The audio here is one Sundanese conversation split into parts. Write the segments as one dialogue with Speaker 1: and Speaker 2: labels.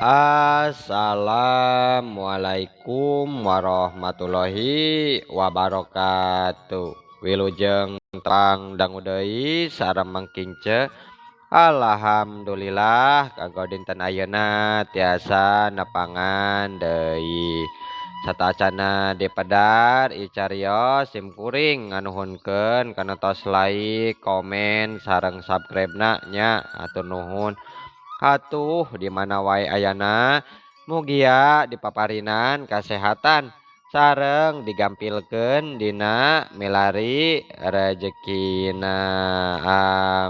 Speaker 1: Assalamualaikum warahmatullahi wabarakatuh. Wilujeng tepang dangu deui sareng mangkince. Alhamdulillah kanggo dinten ayeuna tiasa nepangan deui. Satacana dipedar icarios sim kuring nganuhunkeun kana tos like, komen, sareng subscribe-na nya. Hatur nuhun. Atuh di mana wae ayana mugia dipaparinan kasehatan sareng digampilkeun dina milari rejekina,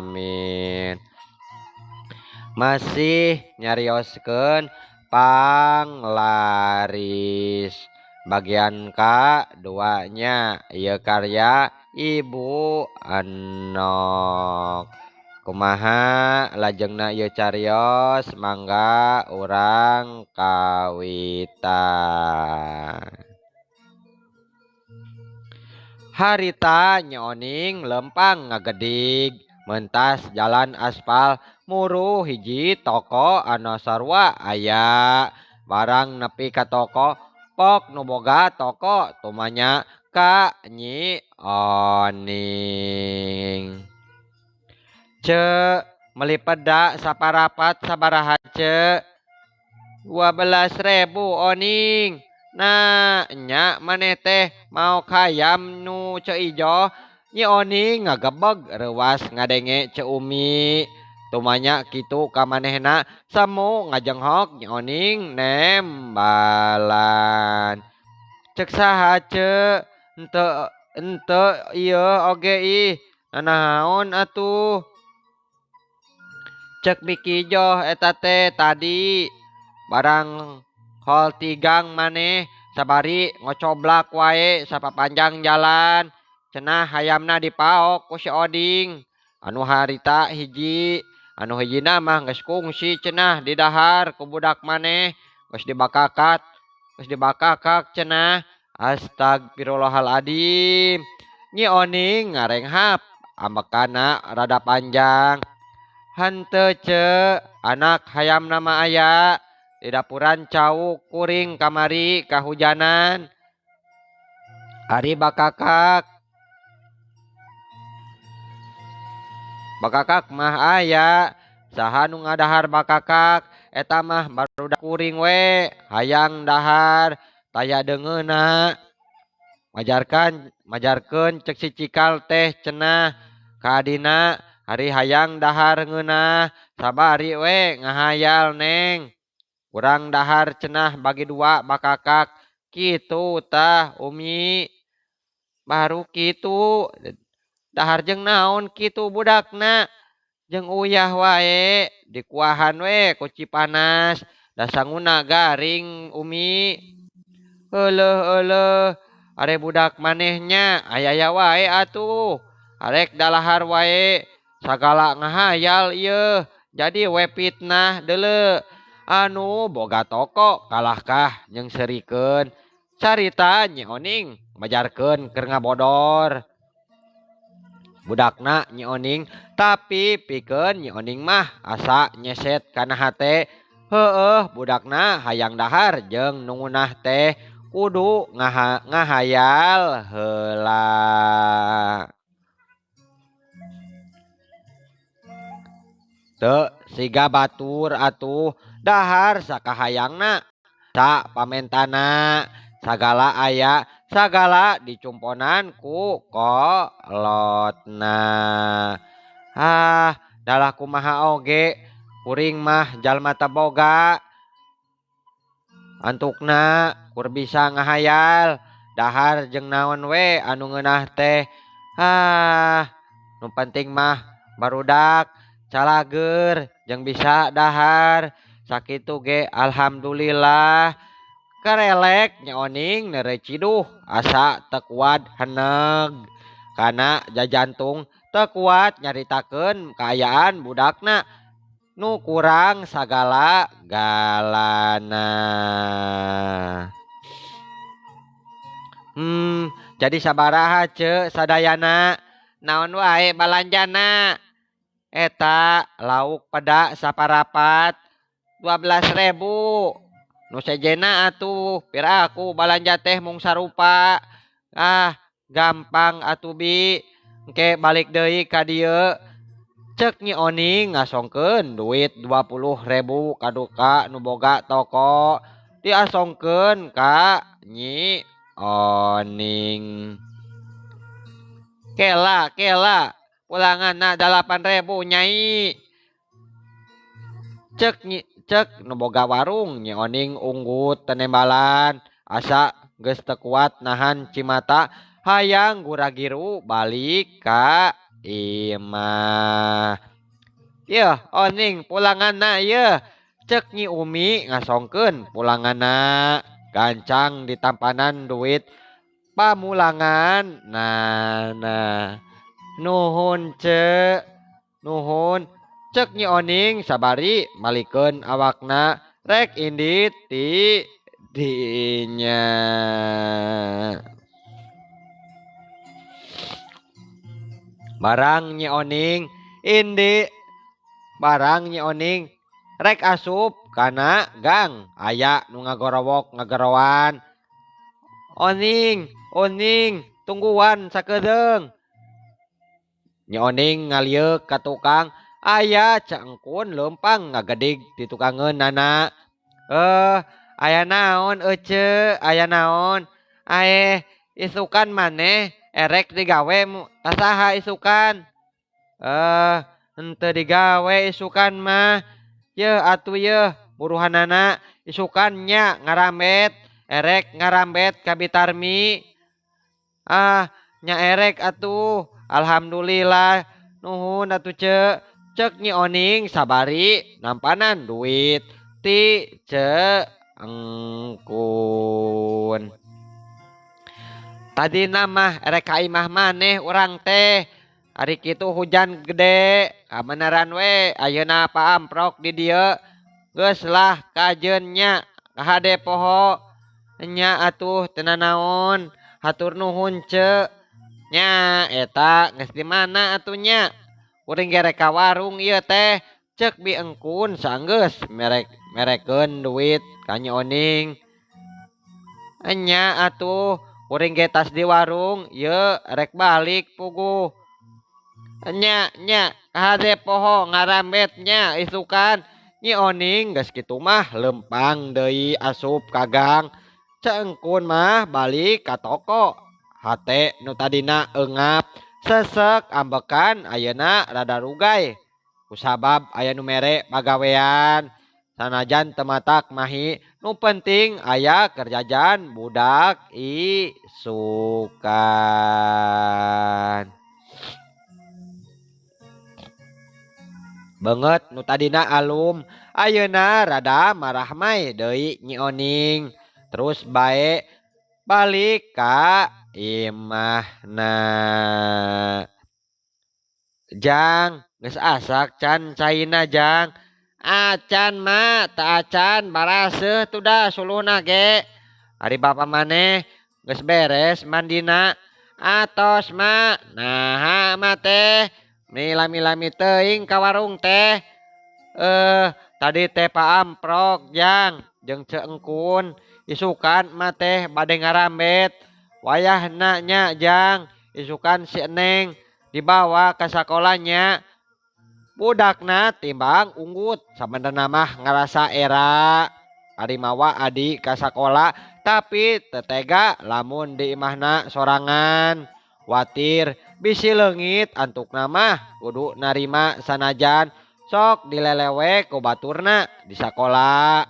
Speaker 1: amin. Masih nyarioskeun panglaris bagian ka-2-nya ieu karya Ibu Enok. Kumaha lajengna ieu carios mangga urang kawitan. Harita Nyi Oning lempang ngagedig mentas jalan aspal muru hiji toko anu sarua aya barang nepi ka toko pok nu boga toko tumanya ka Nyi Oning. Ce meuli peda saparapat sabaraha ce 12.000 Oning. Nah nya maneh teh mau hayam nu Ceu Ijoh. Nyi Oning ngagebeg reuwas ngadenge Ceu Umi tumanya kitu ka manehna semu ngajenghok Nyi Oning nembalan. Cek saha ce henteu henteu ieu oge ih nanaon atuh. Cek Miki Joh eta teh tadi barang hol tigang maneh sabari ngocoblak wae sapapanjang jalan cenah hayamna dipaok ku si Oding anu harita hiji anu hijina mah geus kungsi cenah didahar ku budak maneh geus dibakakat geus dibakakak cenah. Astagfirullahaladzim. Nyi Oning ngarenghap ambekana rada panjang. Henteu ce anak hayamna mah aya di dapuran cau kuring kamari kahujanan. Ari bakakak bakakak mah aya saha nu ngadahar bakakak eta mah barudak kuring we hayang dahar taya deungeunna. Majarkan majarkeun cek si Cikal teh cenah ka adina ari hayang dahar ngeunah sabari we ngahayal neng. Urang dahar cenah bagi dua bakakak kitu tah Umi. Baru kitu dahar jeung naon kitu budakna jeung uyah wae dikuahan we ku cipanas da sanguna garing Umi. Euleuh euleuh are budak manehnya aya-aya wae atuh arek dalahar wae sagala ngahayal ieu jadi we fitnah deuleu anu boga toko kalahkah jeung seurikeun carita Nyi Oning majarkeun keur ngabodor budakna Nyi Oning tapi pikeun Nyi Oning mah asa nyeset kana hate heueuh budakna hayang dahar jeung nu ngeunah teh kudu ngahayal heula. Teu siga batur atuh dahar sakahayangna sa pamentana sagala aya sagala dicumponan ku kolotna. Ah dalah kumaha oge kuring mah jalma teu boga antukna kur bisa ngahayal dahar jeung naon we anu ngeunah teh. Ah nu penting mah barudak calageur jeung bisa dahar sakitu ge alhamdulillah. Karelek Nyi Oning neureuy ciduh asa teu kuat heneg kana jajantung teu kuat nyaritakeun kaayaan budakna nu kurang sagala galana. Jadi sabaraha ce sadayana naon wae balanjana eta lauk peda saparapat 12.000. Nu sejena atuh pira aku balanja teh mung sarupa. Ah gampang atuh bi. Engke balik deui ka dieu. Cek Nyi Oning ngasongkeun duit 20.000 ka duka nu boga toko. Diasongkeun ka Nyi Oning. Kela kela pulanganna 8.000 nyai. Cek Nyi cek nu boga warung Nyi Oning unggut tenembalan asa geus teu kuat nahan cimata hayang guragiru balik ka imah. Yeuh Oning pulanganna yeuh. Cek Nyi Umi ngasongkeun pulanganna gancang ditampanan duit pamulangan. Nah, nah. Nuhun cek, nuhun. Cek Nyi Oning sabari malikeun awakna rek indit ti dinya. Barang Nyi Oning indi, barang Nyi Oning rek asup kana gang aya nu ngagorowok ngagerowan. Oning, Oning, tungguan sakedeung. Nyi Oning ngalieuk ka tukang aya cangkun leumpang ngagedig di tukangeun nana. Aya naon ece, aya naon? Aeh, isukan maneh erek digawe ka saha isukan? Henteu digawe isukan mah. Yeuh atuh yeuh buruhanana isukan nya ngarambet, erek ngarambet ka Bitarmi. Ah, nya erek atuh. Alhamdulillah. Nuhun atuh cek. Cek Nyi Oning sabari nampanan duit ti Cek Engkun. Tadina mah erek ka imah maneh urang teh. Ari kitu hujan gede, kabeneran we ayeuna paamprok di dieu. Geus lah kajeun nya kahade poho. Nya atuh teu nanaon. Hatur nuhun cek. Nya eta geus di mana atuh nya? Kuring ge rek ka warung ieu teh. Cek Bi Engkun sanggeus merekeun duit ka Nyi Oning. Nya atuh kuring ge tas di warung ieu rek balik puguh. Nya nya kahade poho ngarambet nya isukan. Nyi Oning geus kitu mah leumpang deui asup ka gang. Cek Engkun mah balik ka toko. Hate nu tadina eungap sesek ambekan ayeuna rada rugay. Kusabab aya nu mere pagawean. Sanajan teu matak mahi, nu penting aya kerjajan budak isukan. Beungeut nu tadina alum ayeuna rada marahmai deui Nyi Oning. Terus bae balik ka imahna. Jang geus asak can caina jang. Acan ma, teu acan baraseuh tuh suluhna ge. Ari bapa maneh geus beres mandina. Atos ma, naha ma teh meni lami-lami teuing ka warung teh. Tadi teh paamprok jang jeung Ceu Engkun. Isukan ma teh bade ngarambet. Wayahna nya jang, isukan si Eneng dibawa ka sakolanya. Budakna timbang unggut sabenerna mah ngarasa era. Ari mawa adi ka sakola tapi teu tega lamun di imahna sorangan. Watir bisi leungit antukna mah kudu narima sanajan sok dilelewe ku baturna di sakola.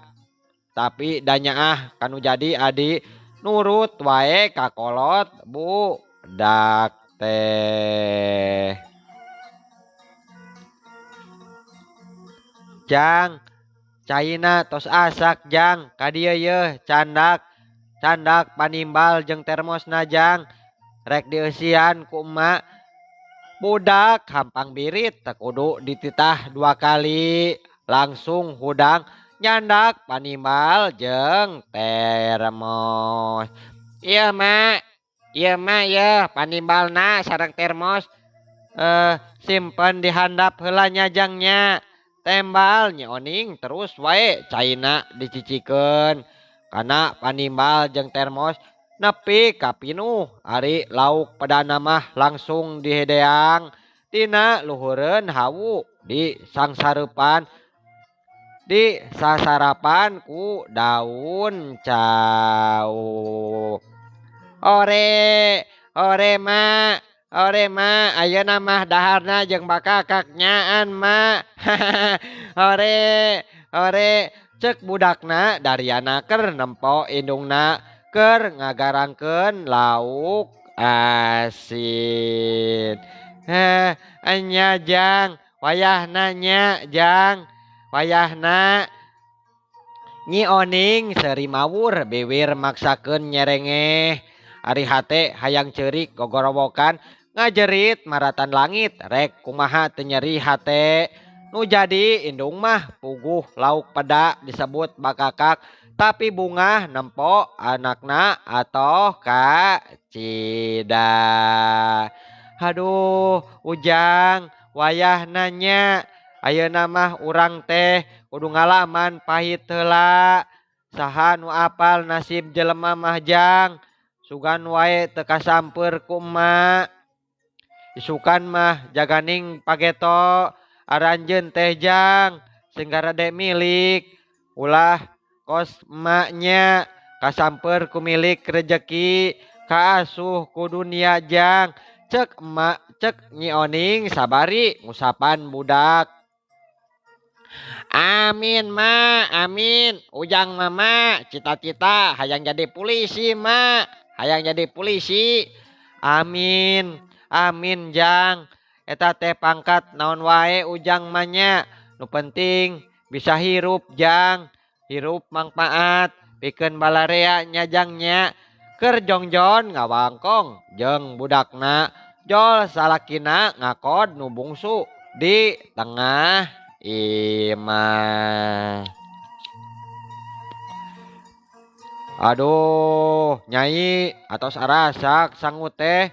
Speaker 1: Tapi da nyaah kanu jadi adi nurut wae ka kolot budak teh. Jang, caina tos asak jang, ka dieu yeuh candak, candak panimbal jeung termosna jang. Rek dieusian ku emak. Budak hampang birit teu kudu dititah 2 kali, langsung hudang nyandak panimbal jeung termos. Ieu mak, ieu mak yeuh panimbalna sareng termos. Simpen di handap heula nya jang nya. Tembal Nyi Oning terus wae caina dicicikeun kana panimbal jeung termos nepi ka pinuh. Ari lauk pedana mah langsung dihedeang tina luhureun hawu di sangsareupan di sasarapan ku daun cau. Ore ore ma ore ma ayeuna mah daharna jeung bakakak nyaan ma. Ore ore cek budakna Dariana keur nempo indungna keur ngagarangkeun lauk asin. Heh enya jang wayahna nya jang wayahna. Nyi Oning seuri mawur biwir maksakeun nyerengeh. Ari hate hayang ceurik gogorowokan ngajerit maratan langit rek kumaha teu nyeri hate. Nu jadi indung mah puguh lauk peda disebut bakakak tapi bungah nempo anakna atoh kacida. Haduh Ujang wayahna nya ayeuna mah urang teh kudu ngalaman pahit heula. Saha nu apal nasib jelema mah jang sugan wae teu kasamper ku emak. Isukan mah jaganing pageto aranjeun teh jang sing garede milik ulah kos emaknya kasamper ku milik rejeki kaasuh ku dunia jang. Cek emak cek Nyi Oning sabari ngusapan budak. Amin ma amin. Ujang mama cita-cita hayang jadi polisi ma, hayang jadi polisi. Amin amin jang. Eta teh pangkat naon wae Ujang mah nya, nu penting bisa hirup jang, hirup mangpaat pikeun balarea nya jang nya. Keur jongjon ngawangkong jeung budakna jol salakina ngakod nu bungsu di tengah imah. Aduh nyai atos arasak sangu teh.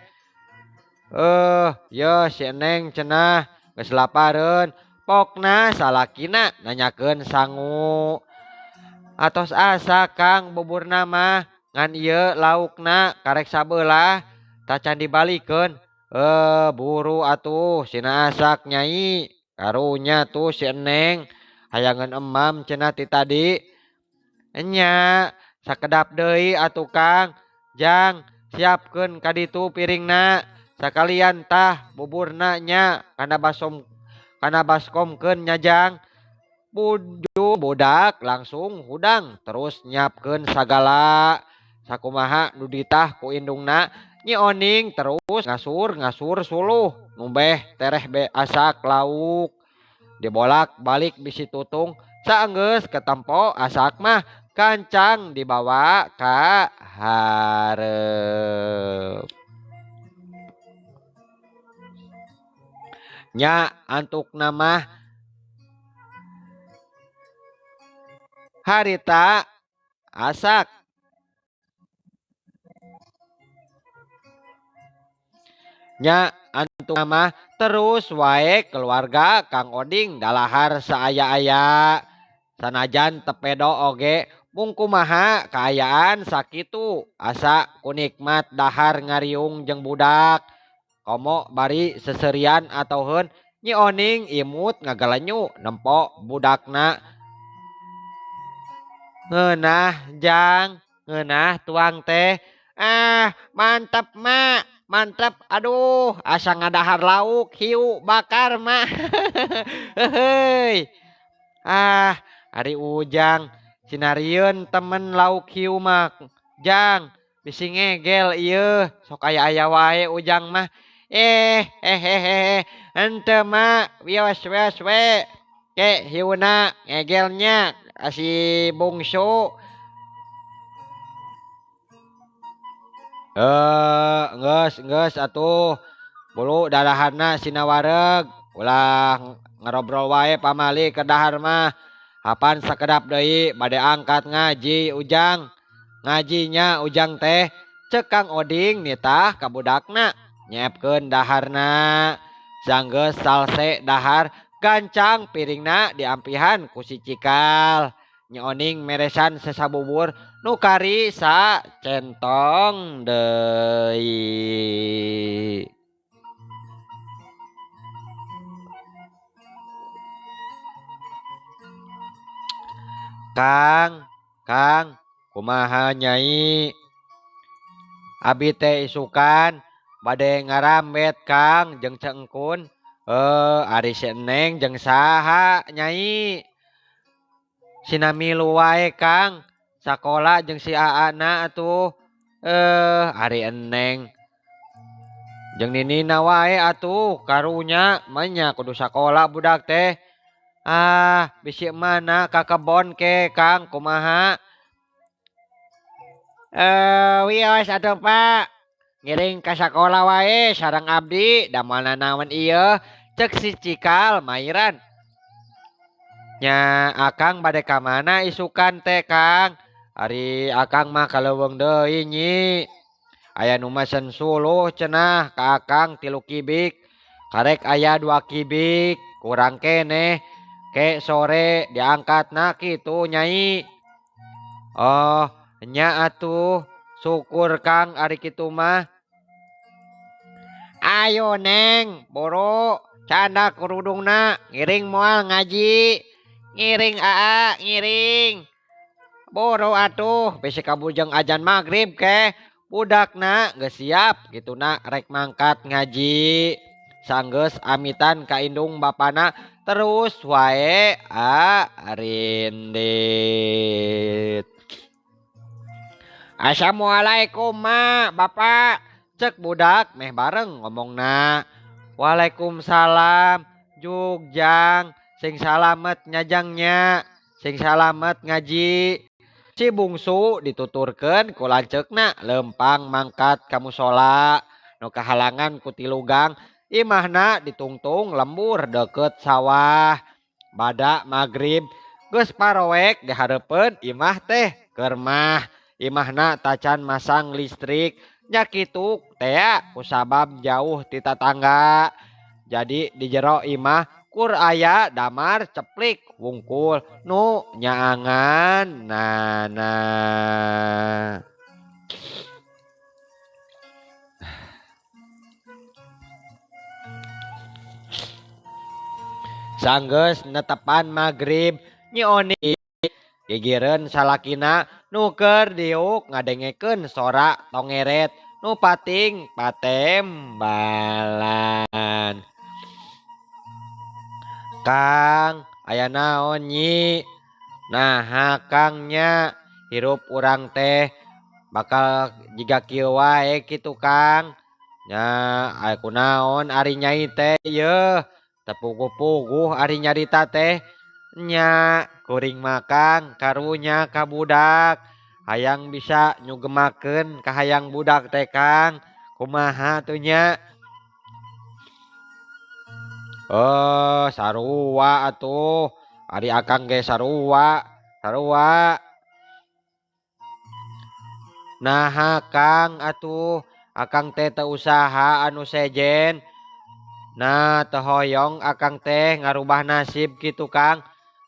Speaker 1: Ye si Neng cenah geus lapareun. Pokna salakina nanyakeun sangu. Atos asa Kang buburna mah ngan ieu laukna karek sabelah tacan dibalikeun. Buru atuh sina asak nyai. Karunya tuh si Neng hayangeun emam cenah ti tadi. Enya sakedap deui atuh Kang. Jang siapkeun ka ditu piringna. Sakalian tah buburna nya kana basom kana baskomkeun nya jang. Bujung budak langsung hudang terus nyiapkeun sagala sakumaha nu ditah ku indungna. Nyi Oning terus ngasur-ngasur suluh numbeh tereh be asak lauk dibolak-balik bisi tutung saenggeus ketempo asak mah kancang dibawa ka hareup. Nya antukna mah harita asak. Nya antukna mah terus wae keluarga Kang Oding dalahar saaya-aya. Sanajan tepedo oge mung kumaha kaayaan sakitu asa ku nikmat dahar ngariung jeung budak. Komo bari seserian atauheun Nyi Oning imut ngagalenyu nempo budakna. Ngeunah jang, ngeunah tuang teh. Ah, mantep mak, mantep. Aduh, asa ngadahar lauk hiu bakar mak. Heuheuy. Ah, ari Ujang sinarieun temen lauk hiu mah. Jang, bisi ngegel ieu, sok aya-aya wae Ujang mah. Henteu mak, wios wios we. Ke hiuna ngegelnya si bungsu. Geus atuh. Bulu daraharna sina wareg. Ulah ngarobrol wae pamali ke dahar mah. Hapan sakedap deui bade angkat ngaji Ujang. Ngajinya Ujang teh cek Kang Oding nitah ka budakna nyiapkeun daharna. Sanggeus salse dahar Gancang piringna diampihan ku si Cikal. Nyi Oning meresan sesa bubur nu kari sa centong deui. Kang, Kang, kumaha nyai? Abi teh isukan bade ngarambet Kang jeung Cengkun. Ari si Neng jeung saha nyai? Sina milu wae Kang, sakola jeung si Aana atuh. Ari Eneng jeung Ninina wae atuh karunya manya kudu sakola budak teh. Ah, bisi mana ka kebon ke Kang kumaha? Wios atuh Pak. Ngiring ka sakola wae sareng abdi da moal nanaon ieu cek si Cikal mairan. Nya akang bade ka mana isukan teh Kang? Ari akang mah kaleuweung deui nyi. Aya nu mesen suluh cenah ka akang 3 kibik. Karek aya 2 kibik kurang keneh. Ke sore diangkatna kitu nyai. Oh, nya atuh syukur Kang ari kitu mah. Ayo Neng, boro canda kerudungna ngiring moal ngaji. Ngiring aa, ngiring. Boro atuh bisi kabujeng ajan magrib ke budakna geus siap kituna rek mangkat ngaji. Sanggeus amitan ka indung bapana terus wae arindit. Assalamualaikum ma, bapak. Cek budak meh bareng ngomongna. Waalaikumsalam Jugjang, sing salamet nyajangnya, sing salamet ngaji. Si bungsu dituturkeun ku lanceukna lempang mangkat ka musola nu kahalangan ku tilugang. Imahna ditungtung lembur deket sawah. Bada magrib geus paroek dihareupeun imah teh keur mah. Imahna tacan masang listrik nya kitu tea kusabab jauh ti tatangga. Jadi di jero imah kur aya damar ceplik wungkul nu nyaangan nana. Sanggeus netepan magrib Nyi Oni gigireun salakina nu keur diuk ngadengekeun sora tongeret nu pating patembalan. Kang, aya naon nyi? Naha Kang nya hirup urang teh bakal jiga kieu wae kitu Kang. Nya aya kunaon ari nyai teh yeuh. Tepuguh-puguh ari nyarita teh nya kuring makang karunya ka budak hayang bisa nyugemakeun ka hayang budak teh Kang kumaha tuh nya. Oh sarua atuh ari akang ge sarua sarua. Naha Kang atuh akang teh teu usaha anu sejen. Nah teu hoyong akang teh ngarubah nasib kitu Kang.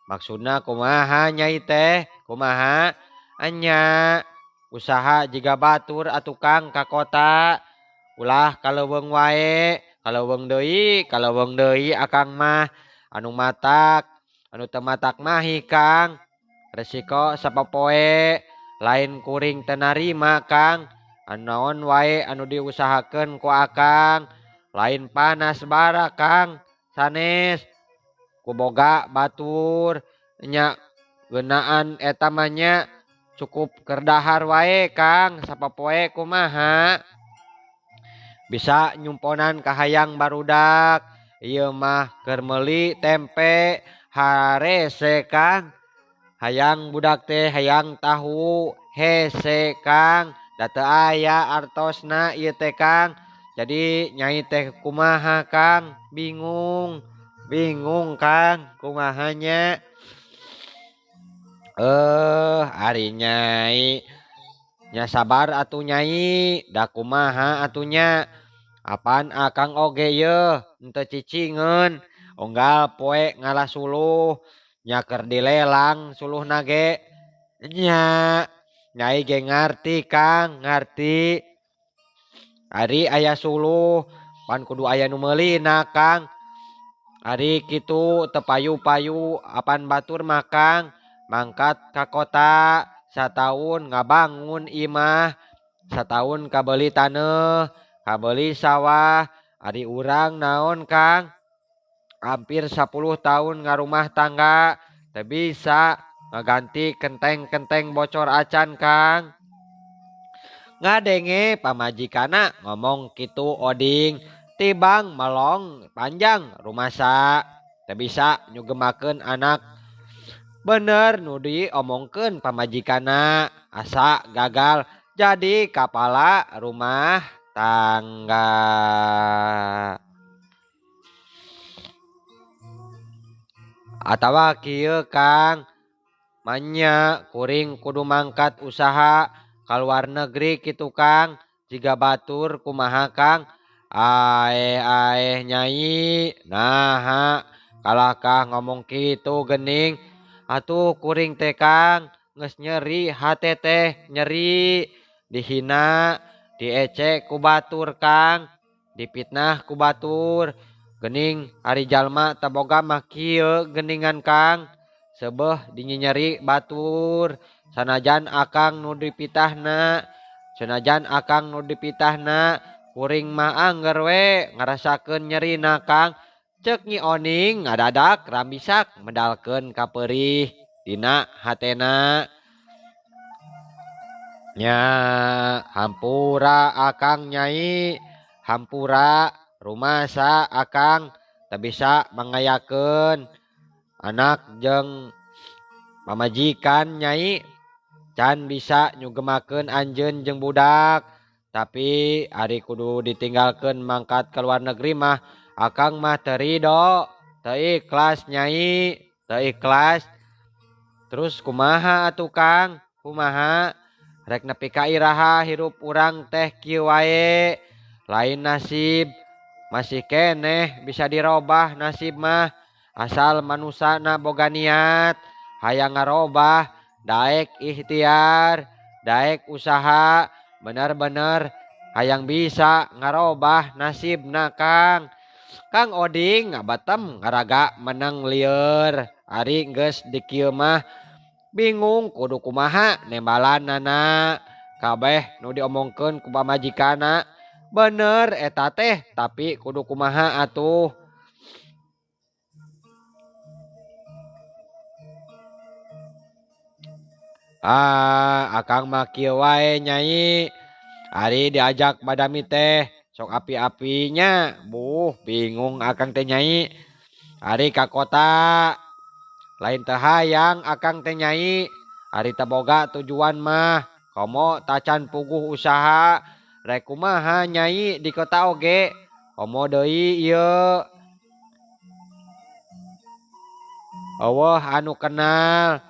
Speaker 1: Maksudna kumaha nyai teh? Kumaha? Anya usaha jiga batur atuh Kang ka kota. Ulah kaleuweung wae, kaleuweung deui akang mah anu matak, anu teu matak mahi Kang. Resiko sapopoe lain kuring teu narima Kang. Anu naon wae anu diusahakeun ku akang. Lain panas bara Kang sanes kuboga batur nya geunaan eta mah nya cukup keur dahar wae Kang sapopoe kumaha bisa nyumponan ka hayang barudak ieu mah keur meuli tempe harese Kang hayang budak teh hayang tahu hese Kang da teu aya artosna ieu teh Kang. Jadi nyai teh kumaha Kang bingung bingung Kang kumahanya. Ari nyai nya sabar atuh nyai da kumaha atuh nya. Apaan akang oge yeuh henteu cicingeun Unggal poe ngalah suluh nya keur dilelang suluhna ge. Nya Nyai ge ngarti Kang, ngarti. Ari aya suluh pan kudu aya nu meulina Kang. Ari kitu teu payu-payu apan batur mah Kang, mangkat ka kota sataun ngabangun imah, sataun kabeuli taneuh, kabeuli sawah. Ari urang naon Kang? Hampir 10 tahun ngarumah tangga teu bisa ngaganti kenteng-kenteng bocor acan Kang. Ngadenge pamajikanna ngomong kitu Oding tibang melong panjang rumasa teu bisa nyugemakeun anak. Bener nu diomongkeun pamajikanna asa gagal jadi kapala rumah tangga. Atawa kieu Kang, manya kuring kudu mangkat usaha ka luar negeri kitu Kang, jiga batur kumaha Kang? Aeh aeh Nyai, naha kalahkah ngomong kitu geuning. Atuh kuring teh Kang, geus nyeri hate teh, nyeri dihina, diecek ku batur Kang, dipitnah ku batur. Geuning ari jalma teu boga mah kieu geuningan Kang, seubeuh dinyinyeri batur. Sanajan akang nu dipitahna, sanajan akang nu dipitahna, kuring mah angger we ngarasakeun nyerina Kang. Ceuk Nyi Oning ngadadak rambisak medalkeun kapeurih dina hatena. Nya hampura akang Nyai, hampura rumasa akang teu bisa mangayakeun anak jeung pamajikan Nyai, can bisa nyugemakeun anjeun jeung budak. Tapi ari kudu ditinggalkeun mangkat ka luar negeri mah akang mah teu rido, teu ikhlas Nyai, teu ikhlas. Terus kumaha atuh Kang, kumaha? Rek nepi ka iraha hirup urang teh kieu wae. Lain nasib, masih keneh bisa dirobah nasib mah. Asal manusana boga niat hayang ngarobah, daek ikhtiar, daek usaha, bener-bener hayang bisa ngarobah nasibna Kang. Kang Oding ngabatem ngaraga menang lieur. Ari geus dikieu mah bingung kudu kumaha nembalanana. Kabeh nu diomongkeun ku pamajikanna bener eta teh, tapi kudu kumaha atuh. Ah, akang mah kieu wae Nyai. Ari diajak badami teh sok api-apinya. Buh, bingung akang teh Nyai. Ari ka kota lain teu hayang akang teh Nyai. Ari teu boga tujuan mah, komo tacan puguh usaha. Rek kumaha Nyai di kota oge, komo deui ieu. Eueuh anu kenal.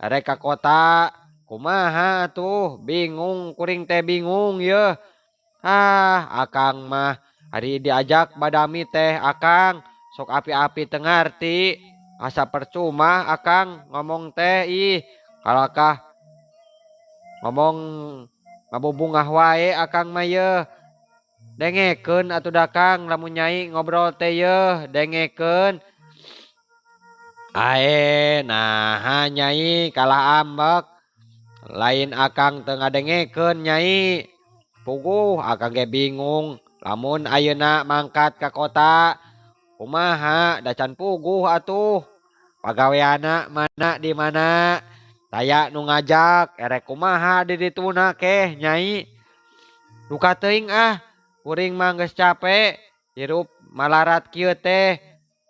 Speaker 1: Rek ka kota kumaha atuh, bingung kuring teh bingung yeuh. Ah, akang mah ari diajak badami teh akang sok api-api teu ngarti. Asa percuma akang ngomong teh ih, kalakah ngomong ngabubungah wae akang mah yeuh. Dengekeun atuh da Kang lamun Nyai ngobrol teh yeuh, dengekeun. Ae, naha Nyai kalah ambek. Lain akang teu ngadengekeun Nyai. Puguh akang ge bingung lamun ayeuna mangkat ka kota kumaha da can puguh atuh. Pagaweanna mana di mana? Taya nu ngajak erek kumaha di dituna keh Nyai. Duka teuing ah, kuring mah geus capek hirup malarat kieu teh.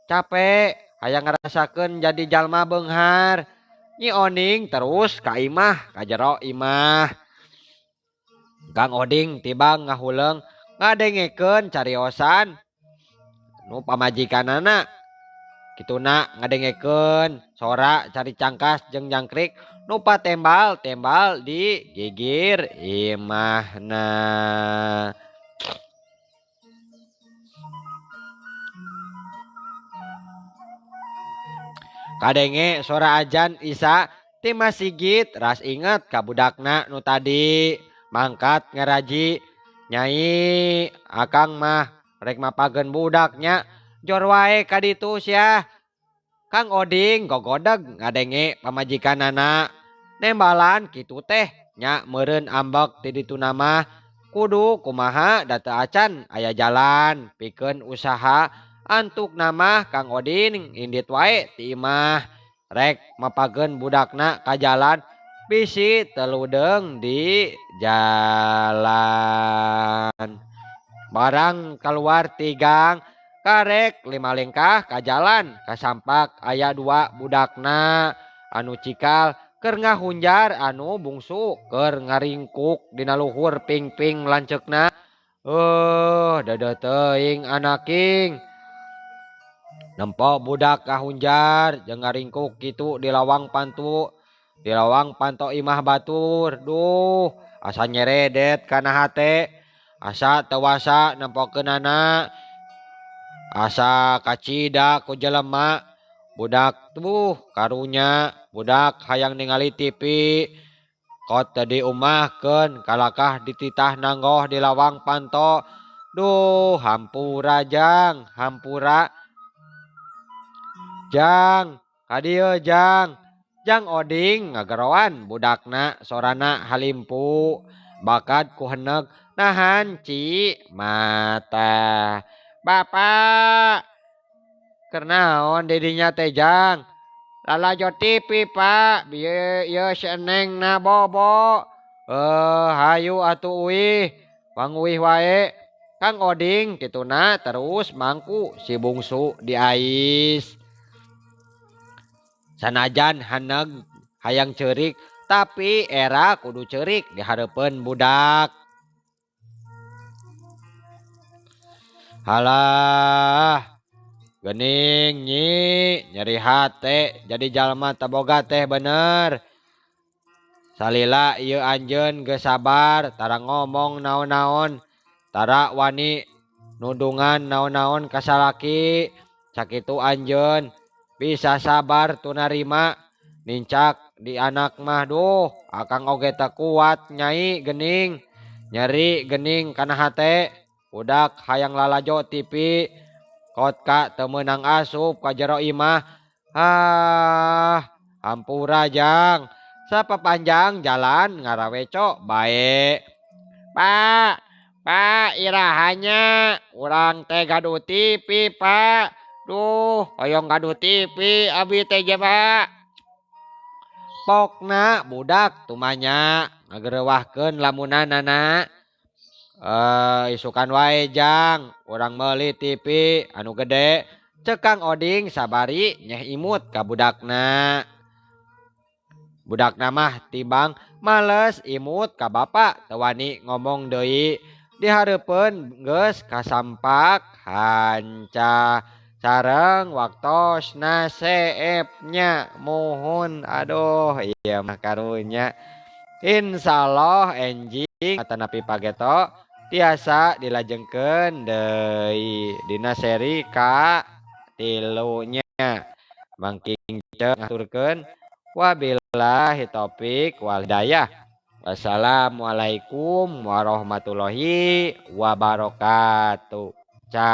Speaker 1: Capek hayang ngarasakeun jadi jalma beunghar. Nyi Oning terus ka imah, ka jero imah. Kang Oding tibang ngahuleung ngadengekeun cariosan nu pamajikanana. Kituna ngadengekeun sora cari cangkas jeung jangkrik nu patembal-tembal di gigir imahna. Kadenge sora ajan Isya ti masigit ras inget ka budakna nu tadi mangkat ngaraji. Nyai akang mah rek mapageun budaknya jor wae ka ditu sia. Kang Oding gogodeg ngadenge pamajikanana nembalan kitu teh nya meureun ambek ti dituna mah kudu kumaha da teu acan aya jalan pikeun usaha antukna mah Kang Oding indit wae ti imah rek mapageun budakna ka jalan bisi teu di jalan. Barang kaluar ti gang karek lima lengkah ka jalan kasampak aya dua budakna anu cikal keur ngahunjar anu bungsu keur ngaringkuk dina luhur pingping lanceukna. Deudeuh teuing anaking. Nempo budak kahunjar jeung ngaringkuk kitu di lawang pantu. Di lawang panto imah batur. Duh, asa nyeredet kana hate. Asa teu wasa nempokeunana. Asa kacida ku jelema. Budak tuh karunya, budak hayang ningali TV. Kot teu diumahkeun kalakah dititah nanggoh di lawang panto. Duh, hampura jang, hampura. Jang, ka dieu jang. Jang Oding ngageroan budakna sorana halimpu. Bakat ku heneg nahan ci mata. Bapak, keur naon didinya teh jang? Lalajo TV pak, bieu ieu si Eneng na bobo. Hayu atuh uih, panguih wae. Kang Oding kituna terus mangku si bungsu diais. Sanajan haneg hayang ceurik tapi era kudu ceurik di hareupeun budak. Halah geuning nyi nyeri hate jadi jalma teu boga teh bener. Salila ieu anjeun geus sabar tara ngomong naon-naon, tara wani nudungan naon-naon ka salaki. Sakitu anjeun bisa sabar tunarima nincak di anak mah. Duh akang oge teu kuat nyai gening nyeri gening kana hate. Budak hayang lalajo TV kot ka teu meunang asup ka jero imah. Ah, hampura jang, sapapanjang jalan ngaraweco bae. Pak, pak irahanya urang teh gaduh TV pak. Duh, hoyong gaduh TV abi teh je pak. Pokna budak tumanya ngagerewahkeun lamunanana. Isukan wae jang, urang meuli TV anu gede. Ceuk Kang Oding sabari nyeh imut ka budakna. Budakna mah tibang males imut ka bapa teu wani ngomong deui. Di hareupeun geus kasampak hanca sareng waktosna seepnya muhun. Aduh ieu mah karunya. Insyaallah enjing atanapi pageto tiasa dilajengkeun deui dina seri ka tilunya. Mangking ngaturkeun wabillahi taufik wal hidayah. Wassalamualaikum warahmatullahi wabarakatuh. Cak.